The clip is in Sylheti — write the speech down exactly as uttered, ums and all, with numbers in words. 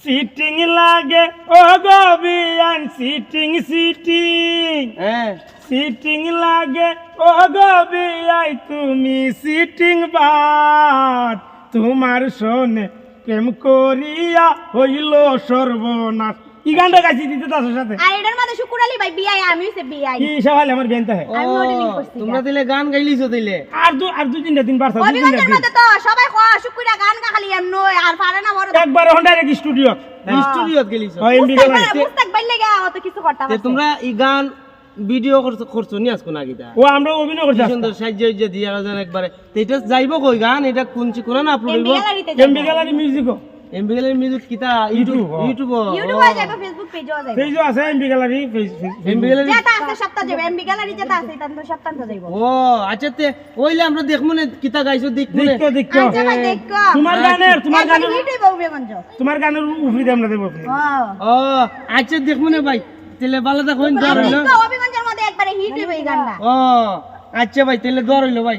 সিটিং লাগে ও গো বিয়ান, sitting, sitting. হ্যাঁ। সিটিং লাগে ও গো বিয়াই, তুমি সিটিং বাদ। তোমার সনে প্রেম করিয়া হইল সর্বনাশ। ই গানটা গাইছি দিতে দাসের সাথে। আর এটার মধ্যে শুকুর আলী ভাই বিয়াই, আমি হইছে বিয়াই। কি সব হলে আমার বিয়ানটা হয়। আমি ও, modeling করছি তোমরা এটা। দিলে গান গাইলিছো দিলে। আর দু-, আর দুই তিনটা দিন বাড়ছে, দুই তিনটা হবিগঞ্জের দিন। মধ্যে তো সবাই কয় শুকুরা গান গা খালি এমন আর পারে না বড়। একবার এখন ডাইরেক্ট স্টুডিও। হ্যাঁ। স্টুডিওত গেলিছো। হয়, এমবি মুস্তাক গ্যালারি। ভাই, মুস্তাক ভাই লেগে অত কিছু করতাম তে আছে। তোমরা ই গান ভিডিও করছো, করছো নি আজকে না কিতা? ও, আমরা অভিনয় করছি কি আজকে। সুন্দর সাহায্য হইছে দিয়া যান একবারে। তো এটা যাইবো কই গান? এটা কোন চি-, কোন না আপলোড এমবি হইবো? গ্যালারিতে এমবি যাইবো। গ্যালারি মিউজিকও। এমবি গ্যালারি মিউজিক কিতা? ইউটিউব। ইউটিউব। ইউটিউবও ও। যাইবো, Facebook পেজও যাইবো। পেজও আছে MB gallery, face-, face-, MB gallery. যেটা আছে সপ্তাহ যাইবো, এমবি গ্যালারি যেটা আছে, এটা তো সপ্তাহ যাইবো। ও, আচ্ছা, তে ওইলে আমরা দেখমু নে কিতা গাইছো, দেখমু নে। দেখো, দেখো। আচ্ছা ভাই, দেখো। তোমার এ, গানের, তোমার একবারে গানের, হিট হইবো হবিগঞ্জ। তোমার গানের উপরে আমরা দেবো। ও। ও, আচ্ছা, দেখমু নে ভাই। তাহলে ভালো থাকো, দোয়া রইলো। দেখো, হবিগঞ্জের মধ্যে একবারে হিট হইবো এই গানটা। ও, আচ্ছা ভাই, তাহলে দোয়া রইলো ভাই।